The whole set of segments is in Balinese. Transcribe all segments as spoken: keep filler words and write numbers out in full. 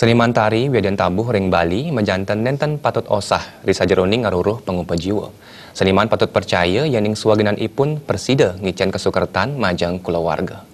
Seniman tari wiadin tabuh ring Bali majanten nenten patut osah ri sajeroning ngaruruh pangupa jiwa. Seniman patut percaya yening swaginanipun prasida ngicen kasukertan majeng kulawarga.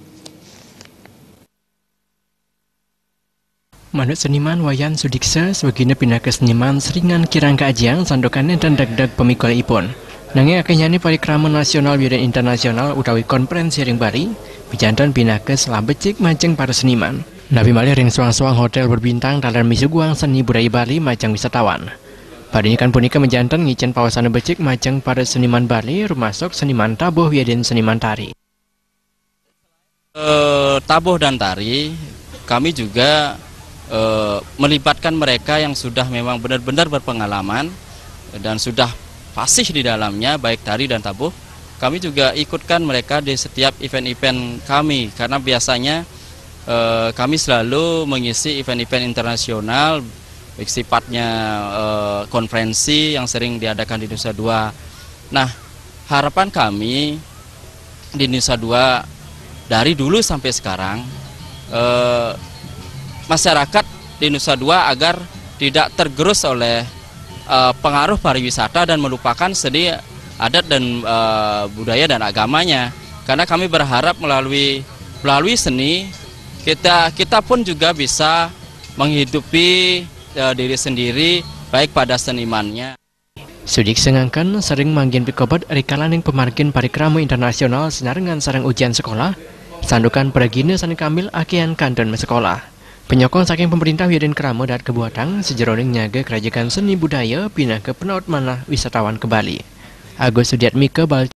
Manut seniman Wayan Sudiksa, swagina pinaka seniman seringan kirang kaajiang santukan nenten degdeg pamikulipun. Nanging akehnyané parikrama nasional wiadin internasional utawi konferensi ring Bali, majanten pinaka salah becik majeng para seniman. Napi malih ring soang-soang hotel berbintang taler misuguhang seni budaya Bali majeng wisatawan. Padindikan punika majanten ngicen pawasana becik majeng para seniman Bali, rumasuk seniman tabuh wiadin seniman tari. Eh, tabuh dan tari, kami juga eh, melibatkan mereka yang sudah memang benar-benar berpengalaman dan sudah fasih di dalamnya, baik tari dan tabuh. Kami juga ikutkan mereka di setiap event-event kami, karena biasanya eh, kami selalu mengisi event-event internasional, baik sifatnya eh, konferensi yang sering diadakan di Nusa Dua. Nah, harapan kami di Nusa Dua dari dulu sampai sekarang, eh, masyarakat di Nusa Dua agar tidak tergerus oleh eh, pengaruh pariwisata dan melupakan seni, adat dan eh, budaya dan agamanya. Karena kami berharap melalui melalui seni, kita kita pun juga bisa menghidupi eh, diri sendiri, baik pada senimannya. Sudiksa ngangken sering manggihin pikobet rikalaning pamargin parikrama internasional sinarengan sareng ujian sekolah, santukan pragina sane kambil akéhan kantun masekolah. Panyokong saking pamrintah wiadin krama daat kabuatang sajeroning nyaga karajegan seni budaya pinaka panaut manah wisatawan ka Bali. Agus Sudiatmika, Bal-